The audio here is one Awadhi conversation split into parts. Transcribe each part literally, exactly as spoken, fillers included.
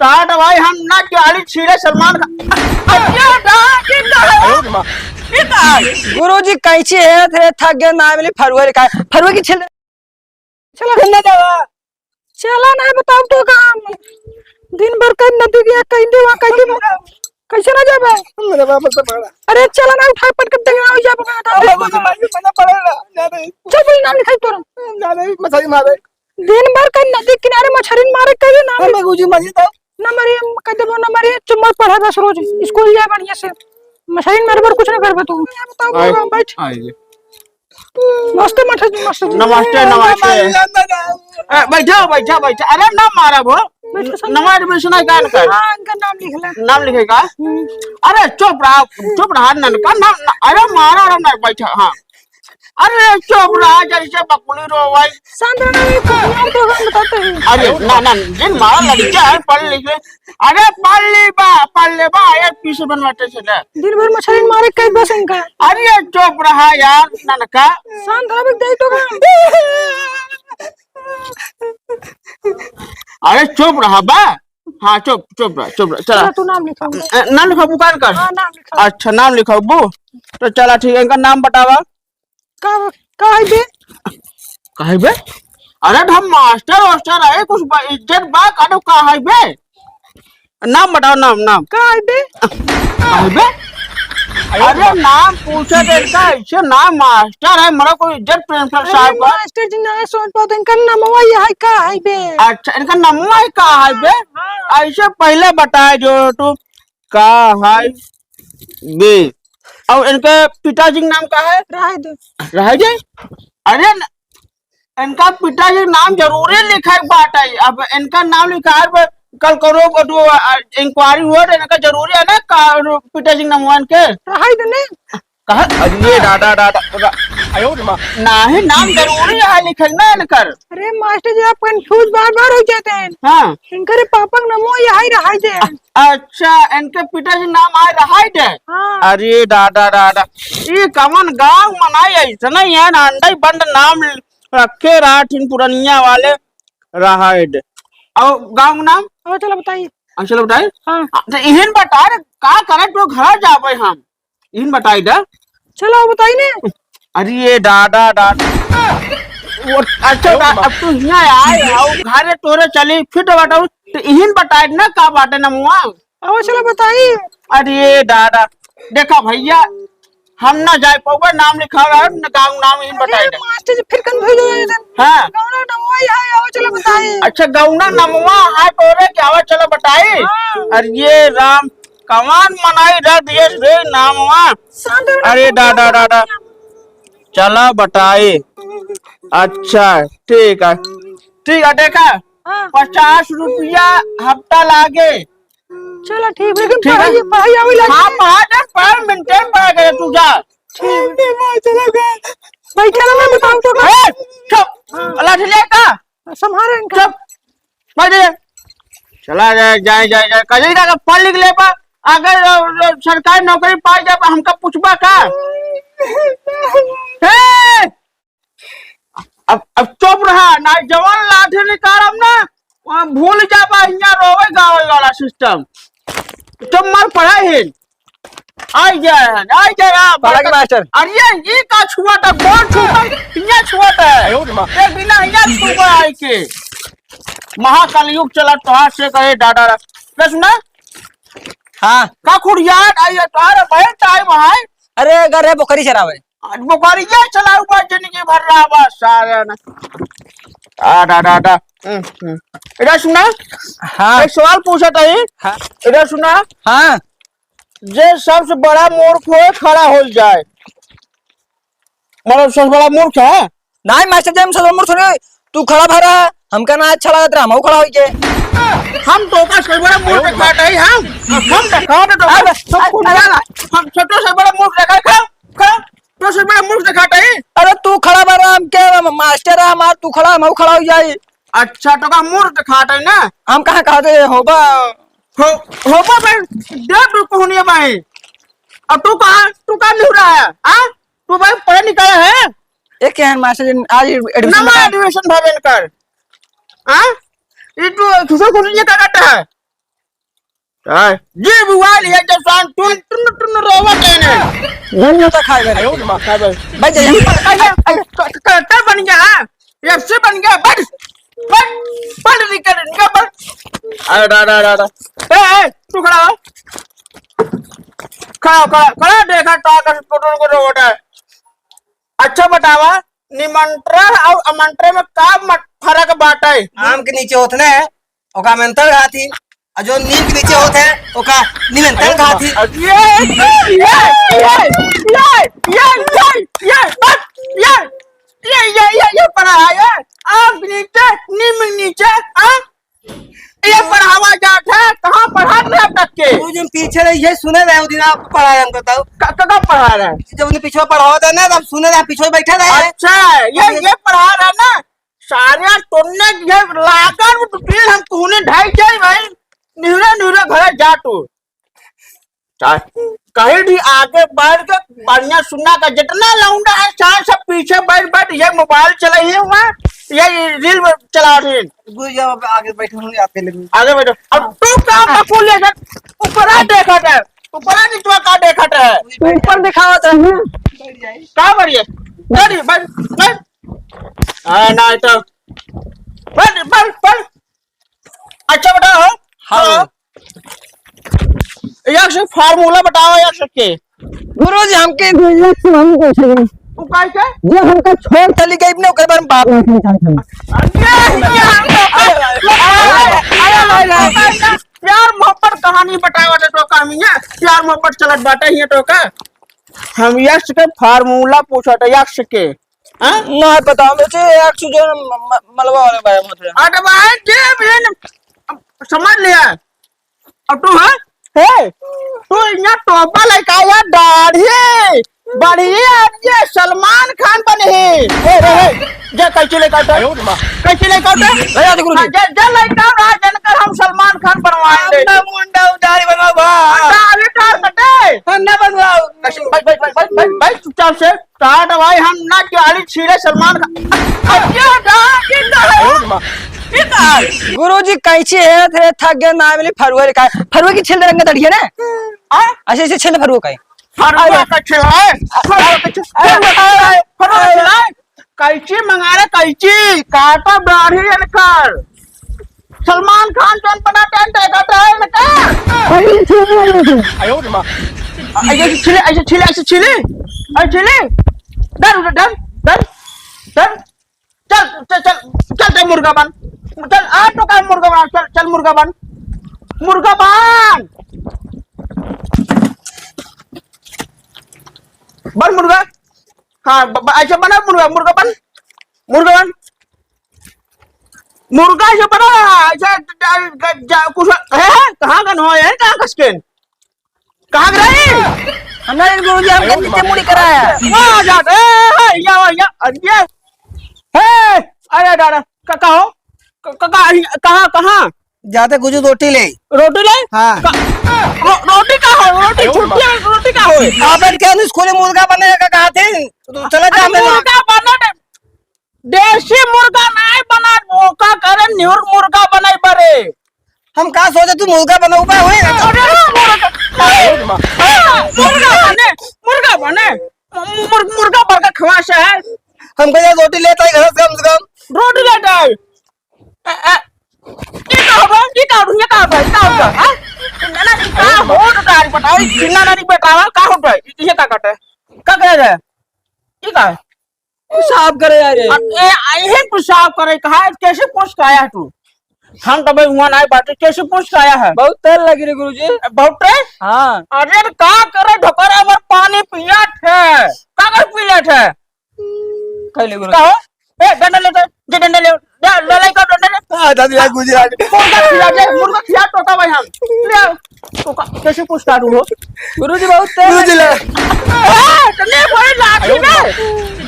टाट भाई, हम ना गाड़ी छीले सलमान खान। अरे यार, ये का है? ये का है? गुरुजी, कैंची है, थे थक गए, ना मिली, फरुआ लिखा है। फरुआ की छील। चला, घूमने जावा। चला, नहीं बताओ तो काम। दिन भर कहीं नदी गया, कहीं दे, वहाँ कहीं दे। कैसे ना जाबे? मेरे बाप से पकड़ा। अरे चला ना, उठा पटक देंगे, ना जाबे, ना अब जाबे। मुझे मार के मजा पड़ेगा। जा रही। चल, बोल, नाम लिखाई तोरा। जा रही, मछली मारे। दिन भर कहीं नदी किनारे मछली मारे, कहीं नाम। हमें गुजी मछली दो। ना मारे, कह देबो, ना मारे, चुम्मा पढ़े बस रोज। स्कूल जाए बढ़िया से। मछली मारे बर कुछ ना करबे तू। बताओ, आए, बाबा, बैठ। आइए। नमस्ते, मास्टर जी, मास्टर जी। नमस्ते, नमस्ते। ए, बैठा, बैठा, बैठा। अरे, ना मारा वो। बैठो, सर। नवा admission है का इनका? हाँ, इनका नाम लिख ले। नाम लिखेगा? हम्म। अरे, चुप रहा, चुप रहा, ननका, ना, ना, अरे, मारा, अरे, ना, बैठा, हाँ। अरे, चुप रहा, जैसे बकुली रो भाई। शांत रहना, ये तो हम तो हम बताते हैं। अरे, ना, ना, जिन मारा लड़का है, पढ़ लिख ले। अरे पढ़ ली बा, पढ़ ले बा, एक पीस बनवाते से ले। दिन भर मछली मारे कई बस इनका। अरे चुप रहा यार, ननका। शांत रहो, दे तो बा। अरे चुप रहा बा। हाँ, चुप, चुप रहा, चुप रहा। चला। चला, तू नाम लिखा। ए, नाम लिखा, पुकार कर। हाँ, नाम लिखा। अच्छा, नाम लिखा, बू। तो चला, ठीक है, इनका नाम बतावा। का, का है बे? का है बे? अरे, हम मास्टर वास्टर है, कुछ बा-, इज्जत बा, कानो का है बे? नाम बताओ, नाम, नाम। का है बे? का है बे? अरे, नाम पूछे दे इनका, ऐसे नाम मास्टर है, मतलब कोई इज्जत प्रिंसिपल अरे, साहब का। मास्टर जी ना सोच पाते, इनका नमवा यह है, का है बे? अच्छा, इनका नमवा है, का है बे? हाँ। ऐसे पहले बताए जो तू, का है बे? और इनके पिताजी के नाम का है? रहे दे। रहे दे? अरे न, इनका पिताजी के नाम जरूरी लिखे के बात है। अब इनका नाम लिखा है, कल करो वो तो, अ, इंक्वायरी हुआ तो इनका जरूरी है ना का, पिताजी के नाम हुआ इनके? रहे दे ने। कहा? अरे ये दादा, दादा, दादा। आयो रे माँ। नाही, नाम जरूरी है लिखे ना इनकर। अरे मास्टर जी, आप कंफ्यूज बार बार हो जाते हैं। हाँ। इनकर पापा का नामो यही रहा है जे। अच्छा, इनके पिताजी नाम आए रहाइड है? हाँ। अरे दादा, दादा, ये कवन गाँव मनाई ऐसा नहीं है ना, अंडा ही बंद नाम रखे रहा ठिन पुरनिया वाले रहाइड। और गाँव नाम? और चलो बताइए। और चलो बताइए। हाँ। तो इहन बता रे, का करे तो घर जाबे हम? इहन बताई दा। चलो बताई ने। अरे ये दादा, दादा। वो, अच्छा, दा-, अब तू हियाँ आए, आओ, घरे तोरे चली, फिर तो बताऊ, तो इहिन बताए ना का बाटे नमुआ। अब चलो बताई। अरे ये दादा, देखा भैया, हम ना जाए पउबे, नाम लिखा रहा है, ना गाँव नाम इहिन अरे बताए दे। मास्टर जी, फिर confuse हो जाते हैं। हाँ। गौना नमुआ ही है, आओ चलो बताई। अच्छा, गौना नमुआ है तोरे, क्या हुआ, चलो बताई। हाँ। अरे ये राम, कमान मनाई रख दिए रे नामवा। शांत रहो, अरे शांत दादा, रहो। दादा। चला बताई। अच्छा, ठीक है। ठीक है, देखा? हाँ। पचास रुपया हफ्ता लागे। चला ठीक, लेकिन ठीक है। पढ़ाई, पढ़ाई आवे लागे। हाँ, पढ़ा दे, पढ़, maintain पढ़ा करे तू जा। ठीक है, मैं चला गया। भाई, चला, मैं बताऊँ तो। ए, चुप। हाँ। लाठी ले का? संभाल इनका। चुप। बैठ जा। चला जाए, जाए, जाए, जाए। कहीं ना पढ़ लिख लेबा, अगर, अ, अ, सरकारी नौकरी पाई जाबा, हमका पूछबा का? ए! अब, अब चुप रहा, ना जवान लाठी निकालब ना, वहाँ भूल जाबा, हियाँ रोवे गावे वाला system। चुप मत पढ़ा ही। आई जा, आई जा रा, पलक मास्टर। अरे ये का छुआ था, कौन छुआ था? हियाँ छुआ था। आयो रे माँ। एक बिना हियाँ छुआ आई के। महाकलयुग चला तोहार से करे दादा रा। ले सुना? हाँ। का खुड़ियार आई है तोहार भाई टाइम है। अरे अगर है बोकरी चरावे। आज बोकरी ये चलाऊ बा जिंदगी भर रहा बा सारे ना। आ दादा दा। हम्म, हम्म। इधर सुना? हाँ। एक सवाल पूछा था ही। हाँ। इधर सुना? हाँ। जे सबसे बड़ा मूर्ख होए, खड़ा होल जाए। मतलब, सबसे बड़ा मूर्ख है? नाहीं, मास्टर जी, हम सबसे बड़ा मूर्ख थोड़ी। तू खड़ा भरा, हमका ना अच्छा लागत रहा, हम खड़ा होई के। हम तो का सबसे बड़ा मूर्ख दिखाता है, हम? हम दिखाते तो अब, सब अब, कुल अब, जाना। हम सब तो सबसे बड़ा मूर्ख दिखाए, खड़ा, खड़ा, तो सबसे बड़ा मूर्ख दिखाता है। अरे, तू खड़ा भरा, हम के, हम मास्टर है हमार, तू खड़ा, हम खड़ा हो जाई। अच्छा, तो का मूर्ख दिखाता है ना? हम कहाँ कहते हैं, होबा? हो, होबा भाई, दे तू कोहनिया भाई। अब तू कहाँ, तू कहाँ निहुरा है, हाँ? तू भाई पढ़े निकला है? एक क्या है मास्टर जी, आज admission नवा लगा। Admission भवन कर। हाँ? ये तू दूसरा कुछ नहीं क्या करता है? हाँ, जीभ उबाल है जब शान टुन टुन टुन रोवत है ने। गन्ना तो खाए गए। आयो रे माँ, खाए गए। बैठ जा। क-, क-, क-, क-, क-, बन गया, हाँ? एफ सी बन गया, बैठ, बैठ, पढ़ लिख कर निकल, बैठ। अरे, डा, डा, डा, डा। ए, ए, तू खड़ा हो। खड़ा हो, खड़ा, खड़ा, देखा, ताकत को, को, को रोवत है। अच्छा बतावा, निमंत्रण और आमंत्रण में का मत-, फर्क बाटे? आम के नीचे होत ने, ओका आमंत्रण खात ही, और जो नीम के नीचे होत है, ओका निमंत्रण खात ही। ये, ये, ये, ये, ये, ये, ये, बस, ये, ये, ये, ये पड़ा है, ये आम के नीचे, नीम के नीचे, हाँ? ये पढ़ावा जात है, कहाँ पढ़ात रहे अब तक के? वो दिन पीछे रहे, ये सुने रहे, वो दिन आप पढ़ा रहे हमको तब। क-, क-, कब पढ़ा रहे? जब उन्हें पीछे पढ़ावा था ना, तब सुने रहे, पीछे बैठे रहे। अच्छा, ये, ये पढ़ा रहे ना, सारे तुमने ये लाकर वो तो फिर हम तूने ढाई जाए भाई, निहरे निहरे घरे जा तू। चाहे कहीं भी आगे बैठ के बढ़िया सुनना का, जितना लौंडा है, चाहे सब पीछे बैठ बैठ ये मोबाइल चलाइए हुआ, ये रील चला रही है। गुरु जी, अब आगे बैठे होंगे आपके लिए। आगे बैठो। अब तू का बकुल लेकर ऊपरा देखत है, ऊपरा नीचवा का देखत है? ऊपर दिखावत है ना। का बढ़िया? बैठ, बैठ, बैठ। आ, ना तो बैठ, बैठ, बैठ। अच्छा बेटा हो। हाँ। हाँ। एक से फार्मूला बताओ, एक से के। गुरुजी, हमके एक से हम पूछे। तू काहे के? जे हमका छोड़ चली गई ने, ओकर बारे में बात नहीं करना चाहत हम। अरे, अरे, अरे, प्यार मोहब्बत कहानी बतावा दे तो का हम यहाँ प्यार मोहब्बत चलत बाटे हियाँ तो का। हम यक्ष के फार्मूला पूछत है, यक्ष के। हाँ? ना पता, हम तो यक्ष जो म-, म-, मलबा वाले बारे में होते हैं। अरे भाई, जे भी न, समझ लिया। अब तू है? हे, तू यहाँ टोपा लइका या दाढ़ी, बढ़िया, ये सलमान खान बने है। हे, रे, हे, जा कैंची लेकर आ। आयो रे माँ। कैंची लेकर आ। ले आ, देखो रे। हाँ, जा, जा लइका रहा, जनकर हम सलमान खान बनवाए दे। ना मुंडा उधारी बनवा बा। दाढ़ी टार कटे। हाँ, ना बनवाओ। कैसे, बैठ, बैठ, बैठ, बैठ, बैठ, बैठ चुपचाप से। काट भाई, हम ना गाड़ी छीड़े सलमान खान। अब क्या था? ये का है? और माँ। ये का है? गुरुजी, कैंची है, थे थक गए, ना मिली, फरुआ लिखा है। फरुआ की छील दे रंग दड़िया ना? हाँ? ऐसे, ऐसे छील फरुआ का है। फरुआ का छील है? फरुआ का छील, फरुआ का छील है? फरुआ का छील है? कैंची मंगा रहे, कैंची। काटा दाढ़ी इनकर। सलमान खान जौन बना टेंट है, कहता है ना का? अरे, छोड़ दे। आयो रे माँ। ऐसे छीले, ऐसे छीले, ऐसे छीले, ऐसे छीले। डर, डर, डर, डर। चल, चल, चल, चल, चल मुर्गा बन। चल, आ तो का मुर्गा बन, चल, चल मुर्गा बन। मुर्गा बन। बन मुर्गा। हाँ, ब-, ब-, ऐसे बना मुर्गा, मुर्गा बन। मुर्गा बन। मुर्गा ऐसे बना, ऐसे ज-, ज-, ज-, कुछ, है? कहाँ गन हो, है? कहाँ खसकेन? कहाँ गए? हमरा इन गुरुजी हमके नीचे मुड़ी कराया। वाह, जा, ए, ए, या, या, अरे, ये, हे, अरे दादा, क-, कहो? क-, क-, कहाँ, कहाँ, कहाँ? जाते कुछ रोटी ले। रोटी ले? हाँ। क-, रो-, रोटी का हो? रोटी छुट्टी है, रोटी का हो? आप बैठ के नहीं, स्कूल में मुर्गा बने का कहा थे? तो चला जा, अरे, मैं मुर्गा बने दे। देसी मुर्गा नाय बनात, ओका करे निहुर मुर्गा बनाई बरे। हम का सोचे तू मुर्गा बनाऊ बा, होई ना? अरे मुर्गा, मुर्गा बने, मुर्गा बने, मुर-, मुर्गा बन के खवा से है। हम कहे रोटी लेता है घर से कम से कम। रोटी लेता है। ए, ए, ये का हो, ये का हो, ये का हो, ये का हो, हाँ? ना, ना, ये का हो, तो तारी बताओ, ये ना, ना, नहीं बतावा, का होता है? ये का करता है? का कह रहा है? ये का है? पेशाब करे यार। अब ए, इहे पेशाब करे कहा है, कैसे पूछ के आया है तू? हम तो भाई हुआ नहीं बात, कैसे पूछ के आया है? बहुत तेल लगी रे गुरुजी। बहुत तेल? हाँ। अरे तो का करे ढोकर, अगर पानी पिया थे, का कर पी ले थे? कह ले गुरुजी। कहो? ए, डंडा ले तो, जे डंडा ले, ले, ले, ले, का डंडा ले। आ, दादी, यार, गुरुजी, यार। मुर्गा खिया दे, मुर्गा खिया तो का भाई हम। ले। तो का, कैसे पूछता तू हो? गुरुजी, बहुत तेज गुरुजी, है। ले। ए, तो ले, बड़ी लाठी में।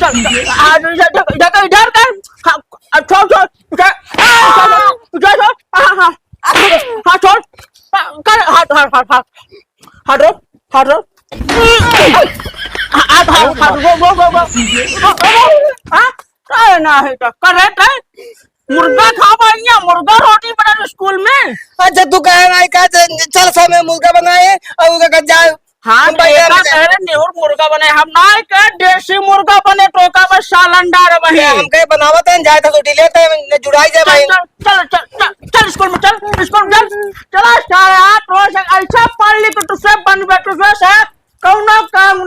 चल, चल, आ, इधर, इधर, इधर, इधर कर। हाँ, आ, छोड़, छोड़, उठा। आ, उठा, उठा, उठा। हाँ, हाँ। हाँ, छोड़। हाँ, कर, हाँ, हाँ, हाँ, हाँ। हटो, हटो। हाँ, हाँ, हाँ, गो, गो, गो, गो। गो, गो, गो। हाँ, करे ना है तो, करे तो। मुर्गा खाबा हियाँ, मुर्गा रोटी बनल स्कूल में। अच्छा, तू कहे नाहीं का, चल, चल, सब में मुर्गा बनाए और उनका घर जाए। हाँ, हम भाई एका जाए। कहे रहे, नेहुर मुर्गा बनाए, हम नाहीं कहे, देसी मुर्गा बने, टोका में सालन डार वही। हम कहे बनावत हैं, जाए तो रोटी लेते हैं, जुड़ाई जाए चल, भाई। चल, चल, चल, चल, चल, स्कूल में चल, स्कूल में चल, चला सारे आठ रोज ऐसा पढ़ ली कि तुझसे बनबे, तुझसे से कौनो काम